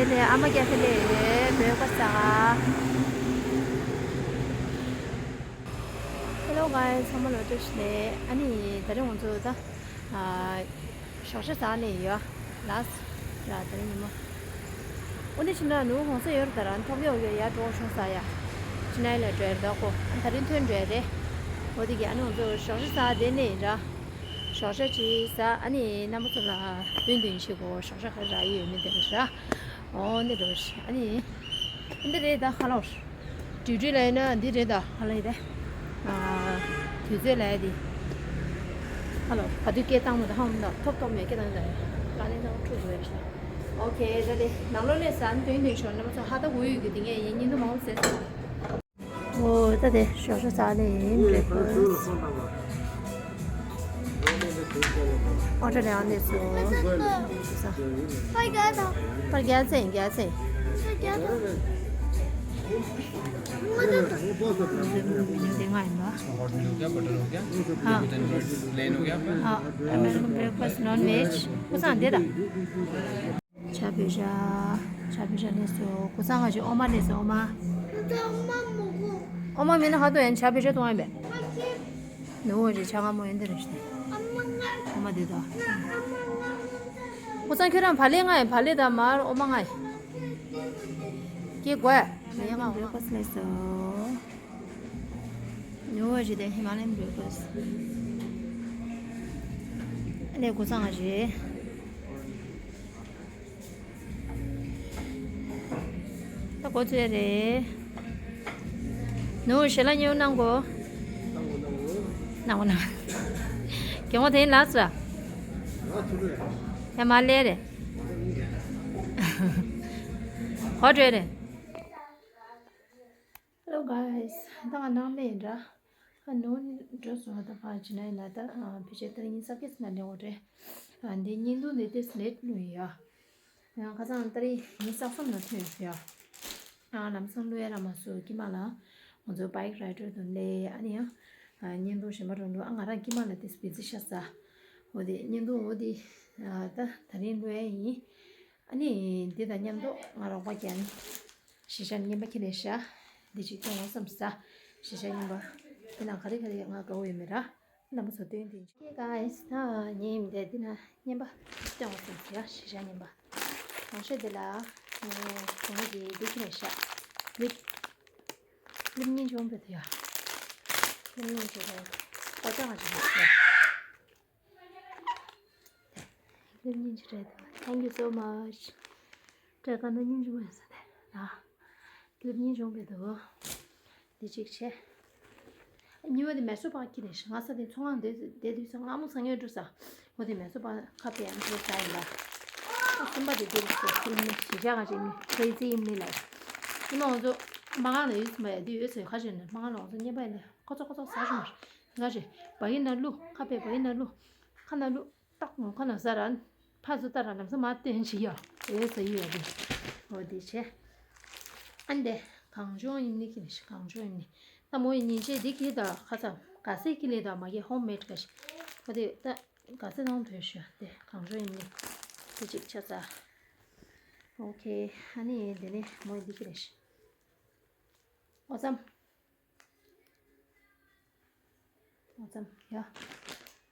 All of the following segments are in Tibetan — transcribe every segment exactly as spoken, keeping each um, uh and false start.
དེ་ནས་ཨ་མ་སྐྱ་ཐེ་ལེ་བོད་པ་ས། Hello guys, ཚང་མ་ལ་བཀྲ་ཤིས་བདེ་ལེགས། ཨ་ནི་ད་རིང་ང་ཚོ་ད་ཨ་ཞོགས་ཇ་ཟ་ནས་ཡོད་ལགས། ར་ད་རིང་ཉི་མ། འོ་འདི་ཕྱི་ན་ནུ་གོང་ས་ཡོད་ར། ད་རང་ཐོབ་ཡོད་ཡོད་ཡ་འགྲོ་ཤོང་ས་ཡ། ཕྱི་ན་ལ་འགྲོ་ཡ་ར་ད་ཀོ། ད་རིང་ཐོན་འགྲོ་ཡ་རེད། འོ་དེ་གི་ཨ་ནི་ང་ཚོ་ཞོགས་ཇ་ཟ་དེ་ནས་ར། ཞོགས་ཇ་ཅིག་ཟ། ཨ་ནི་རྣམ་པ་ཚོ་ལ་སྟོན་སྟོན་ཞིག་གོ། ཞོགས་ཇ་ག་རེ་རག་ཡོད་མེད་དེ་ར། འོ་འདི་འགྲོ་ཤི། ཨ་ནི་འདི་རེད་ད་ཧ་ལོ། དུས་དུས་ལ་ཡིན་ན་འདི་རེད་ད་ཧ་ལོ་ཡིན་ད། ཨ་དུས་ཚོད་ལ་ཡ་འདི། ཧ་ལོ། ག་དུས་སྐད་བཏང་མོ་ད་ཧ་མོ་ད་ཐོབ་ཐོབ་མེད་སྐད་བཏང་ད། ལ་ལེན་ད་འཁྲུག་དགོས་ཤ། ཨོ་ཁེ། ད་དེ་ནང་ལོགས་ལས་ཟ་འདོན་འདོན་ཤོག་རྣམ་པ་ཚོ། ཧ་ད་གོ་ཡོད་གི་དེ་ངས་ཡིན་ཉིན་དུ་མང་པོ་ཟས་ཟ། འོ་ད་དེ་ཞོགས་ཇ་ཟ་ནས་ཡིན། བྷི་རེག་ཕ་སི། ཨོ་ད་ནས་ཨ་ནས་སོ། པར་རྒྱལ་ཚེ་རྒྱལ་ཚེ། དེ་ང་ཡིན་པ། हाँ। प्लेन हो गया आपका? हाँ, अमेरिकन ब्रेकफास्ट नॉन वेज। कुछ आंदे था। ཇ་བོད་ཇ། ཇ་བོད་ཇ་ལས་སོ། ཀུ་ཚང་ང་ཅིག་འོ་མ་ལས་སོ། འོ་མ། འོ་མ་མིན་ན་ཧ་ཏོ་ཡན་ཇ་བོད་ཇ་གཏོང་ཡ་མེད། ནུ་བོ་ཅིག་ཇ་ང་མོ་ཡན་དེ་རེད་ཤི། འོ་མ་དེ་དོ། ཀུ་ཚང་ཁྱོད་རང་བ་ལེ་ང་ཡིན། བ་ལེ་དང་མར་འོ་མ་ང་ཡིན། ཀྱེ་གོ་ཡ། ཡ་མ་འོ་མ་ལས་སོ། ནུ་བོ་ཅིག་དེ་ཧི་མ་ལ་ཡན་བོད་ཀོས། ཨ་ནི་ཀུ་ཚང་ང་ཅིག་ད་གོ་ཚོད་རེད། ནུ་ཞལ་ལག་ཉོ་གནང་གོ། གནང་གོ་གནང་གོ། གྱོང་བ་དེ་ལགས་སོ། ཡ་མ་ལེ་རེད། གོ་བྲོས་རེད། Hello guys, ད་ང་ནང་མེད་འདྲ། ཨ་ནུ་འགྲོ་སོང་། ད་ཕར་ཇི་ན་ཡིན་ན་ད་ཕལ་ཆེར་ད་ཉིན་གསར་སྐྱེས་ན་ལེན་འོ་རེད། ཨ་འདི་བརྙན་ཐུང་འདི་ཏེས་ལེད་ལུས་ཡ། ཡང་ཁ་སང་ཏ་རི་ཉིན་གསར་གསུམ་ན་ཐོན་ཡོད་ཡ། ཨ་ལམ་སང་ལུས་ཡ་ར་མ་སུ་ཀི་མ་ལ་ང་ཚོ་བྷའིག་རའི་ཌར་དུ་ལས། ཨ་ནི་ཡང་བརྙན་ཐུང་གཞན་པ་རང་ལུས། ཨ་ང་རང་ཀི་མ་ལ་ཏེས་བི་ཛི་ཤ་ས། འོ་དེ་བརྙན་ཐུང་འོ་དེ་ད་ད་རིང་ལུས་ཡ་ཡིན། ཨ་ནི་འདི་དང་མཉམ་དུ་ང་རོགས་པ་རྒྱན། གཞིས་ཆགས་རྙིང་པ་ཁྱེར་ནས་བཞག་འདི་གཅིག་སྟོན་བསམ་ས། གཞིས་ཆགས་རྙིང་པ། འདི་ནང་ག་རེ་ག་རེ་ང་དགའ་བོ་ཡོད་མེད་ར། རྣམ་པ་ཚོ་སྟོན་དེ། ཧེ་གཱས། ད་ངའི་མི་དེ་འདི་ན་རྙིང་པ་སྟོན་བསམ་ས་ཡ། གཞིས་ཆགས་རྙིང་པ། གང་ཤེས་དེ་ལ་ངས་གོང་གི་འདི་ཁྱེར་ནས་བཞག་ལིབ། ལིབ་སྙིང་རྗེ་བོ་འདུག་ཡ། ལིབ་སྙིང་རྗེ་བོ། ཀོ་ཅང་ང་ཅིག་ཡོད་ཡ། ལིབ་སྙིང་རྗེ་རེད་འདུག Thank you so much. སྤྲད་ཀ་ན་སྙིང་རྗེ་མོ་ཡོད་ས་རེད་ལ། ལིབ་སྙིང་རྗེ་མོ་རེད་འདུག་འདི་གཅིག་བྱས། གཉིས་པ་དེ་མེ་སོ་པག་ཁྱེར་ནས་ང་ས་དེ་ཚོང་ཁང་དེ་དེ་དུས་ཚང་སྔ་མོ་ཚང་ཡོད་འགྲོ་ས། འོ་དེ་མེ་སོ་པག་ཁ་ཕེ་ཡང་འགྲོ་ས་ཡིན་ལ། ཨ་གསུམ་པ་དེ་དེ་རེད་ཟེར། ཁྱེད་ནི་གཞིས་ཆགས་ང་ཅིག་ནི་ཁྲེ་ཙི་ཡིན་ནི་ལ། ཨ་མ་ང་ཚོ་མ་གང་ལ་ཡོད་ཚོད་མ་ཡ་དེ་ཡོད་ཚོད་ཁ་ཤས་ནི་མ་གང་ལ་ང་ཚོ་བརྙན་པ་ཡིན་ལ་ཁོ་ཚོ་ཁོ་ཚོ་ཟ་ཤོག་མ་རེད། ང་ཅིག་བ་ཡིན་ན་ལུ་ཁ་ཕེ་བ་ཡིན་ན་ལུ་ཁ་ན་ལུ། ཏག་ངོ་ཁ་ན་ཟ་ར། ཕ་ཚོ་ལྟ་ར་ལམ་སང་མ་བསྟན་ཅི་ཡ། ཨེ་ཟ་ཡི་ཡ་དེ། འོ་དེ་བྱས། ཨ་འདི་གངས་ལྗོངས་ཡིན་ནི་ཁྱེར་ནས་ཤི། གངས་ལྗོངས་ཡིན་ནི། ད་མོ་ཡི་ཉིན་བྱེད་འདི་ཁྱེར་ད་ཁ་ཚ་ག་སེ་ཁྱེར་ལེ་ད་མ་གི་ཧོམ་མེད་ག་ཤི། འོ་དེ་ད་ག་སེ་ནང་དོད་ཤི་ཡ་དེ་གངས་ལྗོངས་ཡིན་ནི། དེ་གཅིག་ཆ་ཚ། ཨོ་ཁེ། ཨ་ནི་དེ་ནས་མོ་ཡི་འདི་ཁྱེར་ནས་ཤི། ཨོ་ཙམ། ཨོ་ཙམ་ཡ།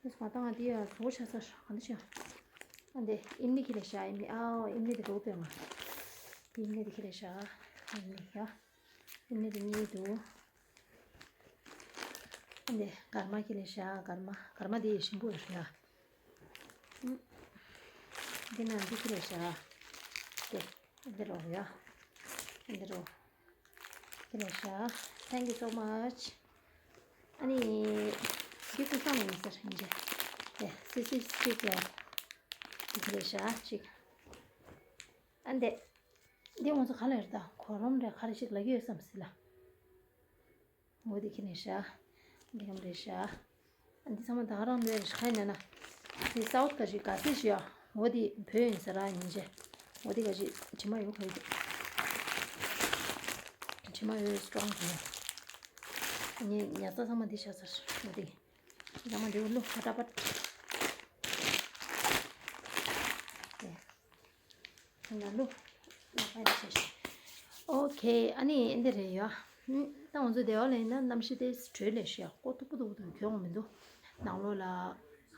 དེ་སོང་ད་ང་དེ་ཡ་བཟོ་བྱ་ས་ཧྲ་ག་འདི་ཤ། ཨ་འདི་ཨིམ་ནི་ཁྱེར་ནས་ཤ། ཨིམ་ནི་ཨའོ་ཨིམ་ནི་དེ་འགྲོ་དོན་མ། ཨིམ་ནི་དེ་ཁྱེར་ནས་ཤ། ཨིམ་ནི་ཡ། ཨིམ་ནི་དེ་གཉིས་འདུག་ཨ་འདི་གར་མ་ཁྱེར་ནས་ཤ། གར་མ་གར་མ་དེ་ཡི་ཞིམ་པོ་ཡོད་ཤ། འདི་ན་འདི་ཁྱེར་ནས་ཤ། དེ་འདི་རོ་ཡ། འདི་རོ། དེ་ལས་ཤ། Thank you so much. ཨ་ནི། འདི་ཀུ་སང་ལ་ཡིན་ཟེར་ཡིན་གྱི། དེ་སི་སི་སི་ཀྱ། དེ་ལས་ཤ་ཅིག་ཨ་འདི། འདི་ང་ཚོ་ག་ལ་རེད་ད། གོ་རོམ་རེད་ག་རེ་ཞིག་ལ་ཡོད་བསམ་སྲིད་ལ། འོ་དེ་ཁྱེར་ནས་ཤ། འདི་གམ་རེད་ཤ། འདི་ཚང་མ་ད་ག་རང་ལོས་རེད་ཤ་ཡིན་ན། འདི་སའུ་ཐི་ག་ཞིག་ག་སེ་ཞིག་ཡ། འོ་དེ་བོད་ཡིན་ས་ར་ཡིན་ཅེ། འོ་དེ་ག་ཞིག་ཇི་མ་ཡོད་ག་ཡོད། ཇི་མ་ཡོད་སི་ཀྲོང་གི་ཡ། ཉ་ཉ་ས་ཚང་མ་འདི་ཤ་ཚར་འོ་དེ། ཚང་མ་འདི་འོ་ལུ་ཧ་ཏྲ་པ། དེ། ང་ལུ། ང་ ཨ་ནི་ཤ་ཤ། ཨོ་ཁེ། ཨ་ནི་ཨེ་འདི་རེད་ཡ། ད་ང་ཚོ་སྡེ་བ་ལ་ཡིན་ན་གནམ་གཤིས་དེ་དྲོད་ལས་ཤི་ཡ་ཀོ་ཐུག་པོ་ཐུག་པོ་ཐུག་གྱོང་མི་འདུག་ནང་ལོགས་ལ་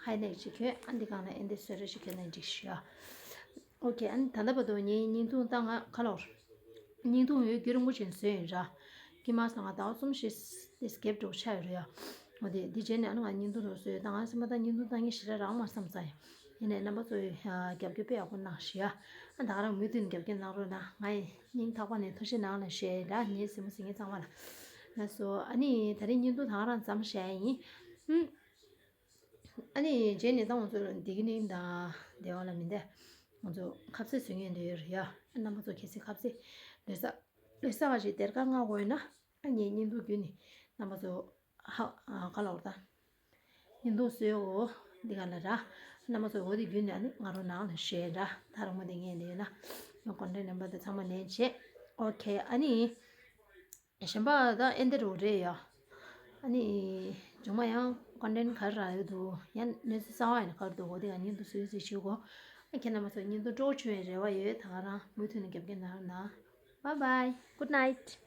ཧའི་ནེག་ཅིག་གྱོན། ཨ་འདི་གང་ལ་ཨེ་འདི་སོས་ར་ཞིག་གྱོན་ན་འགྲིག་ཤི་ཡ། ཨོ་ཁེ། ཨ་ནི་ད་ལྟ་བར་དུ་ངའི་བརྙན་ཐུང་ད་ང་ཁ་ལོར། བརྙན་ཐུང་ཡོད་རྒྱུ་རིང་པོ་ཅིག་བཟོས་ཡིན་ར། ཀི་མ་སང་ང་ཟླ་བ་གསུམ་བཞི་དེ་སྐེབ་འགྲོ་ཆགས་ཡོད་རེད་ཡ། འོ་དེ་འདི་རྗེས་ནས་ཨ་ནི་ང་བརྙན་ཐུང་རོ་བཟོས་ཡོད། ད་ང་སེམས་པ་ད་བརྙན་ཐུང་བཏང་ངེས་ཞེ་དྲག་རག་མ་བསམ་ས་ཡིན། ཡིན་ནའི་རྣམ་པ་ཚོས་རྒྱབ་སྐྱོར་དཔེ་ཡག་པོ་གནང་ཞུ་ཡ། ཨ་ད་ག་རང་མུ་མཐུད་རྒྱབ་སྐྱོར་གནང་རོགས་གནང་། ང་ཡི་སྙིང་ཐག་པ་ནས་ཐུགས་རྗེ་གནང་ལ་ཞུ་ཡ་ཡིན་ར། ངའི་གཟིགས་མོ་གཟིགས་མཁན་ཚང་མ་ལ། ལགས་སོ། ཨ་ནི་ད་རིང་བརྙན་ཐུང་ད་ག་རང་མཚམས་བཞག་ཡ་ཡིན། ཨུམ། ཨ་ནི་རྗེས་ནས་ད་ང་ཚོ་འདི་གི་ནིང་དང་སྡེ་བ་ལ་མི་འདས། ང་ཚོ་ཁ་ཟས་བཟོ་མཁན་འདི་ཡོད་རེད་ཡ། ཨ་རྣམ་པ་ཚོ་གལ་སྲིད་ཁ་ཟས་ལོ་གསར་ལོ་གསར་བ་ཞིག་སྡེར་ཁ་མངགས་དགོས་ན། ཨ་ངས་བརྙན་ཐུང་བརྒྱུད་ནས་རྣམ་པ་ཚོ་ཧ་ག་ལ་བར་ད་བརྙན་ཐུང་བཟོས་འོ་འདི་ག་ལ་ར། རྣམ་པ་ཚོ་འོ་དེ་བརྒྱུད་ནས་ཨ་ནི་ང་རོ་ནང་ལ་བཤད་ར། ད་རང་མ་དེ་ངས་འདི་ཡོད་ན་ཡང་ཀོན་ཊེན་ཊི་ནམ་བར་དེ་ཚང་མ་ལེན་བྱེད། ཨོ་ཁེ། ཨ་ནི། གཞན་པ་ད་ཨེ་འདི་རུ་རེད་ཡ། ཨ་ནི། མཇུག་མ་ཡང་ཀོན་ཊེན་ཊི་ག་རེ་རག་ཡོད་འདུག་ཡང་གནས་ཚུལ་གསར་བ་ཡིན་ན་ག་རེ་འདུག་འོ་དེ་ཡང་བརྙན་ཐུང་བཟོས་ཟིག་ཞུ་གོ། ཨ་ཁྱེད་རྣམ་པ་ཚོ་བརྙན་ཐུང་སྤྲོ་བོ་བྱུང་བའི་རེ་བ་ཡོད། ད་ག་རང་མུ་མཐུད་ནས་རྒྱབ་སྐྱོར་གནང་རོགས་གནང་། Bye bye, good night.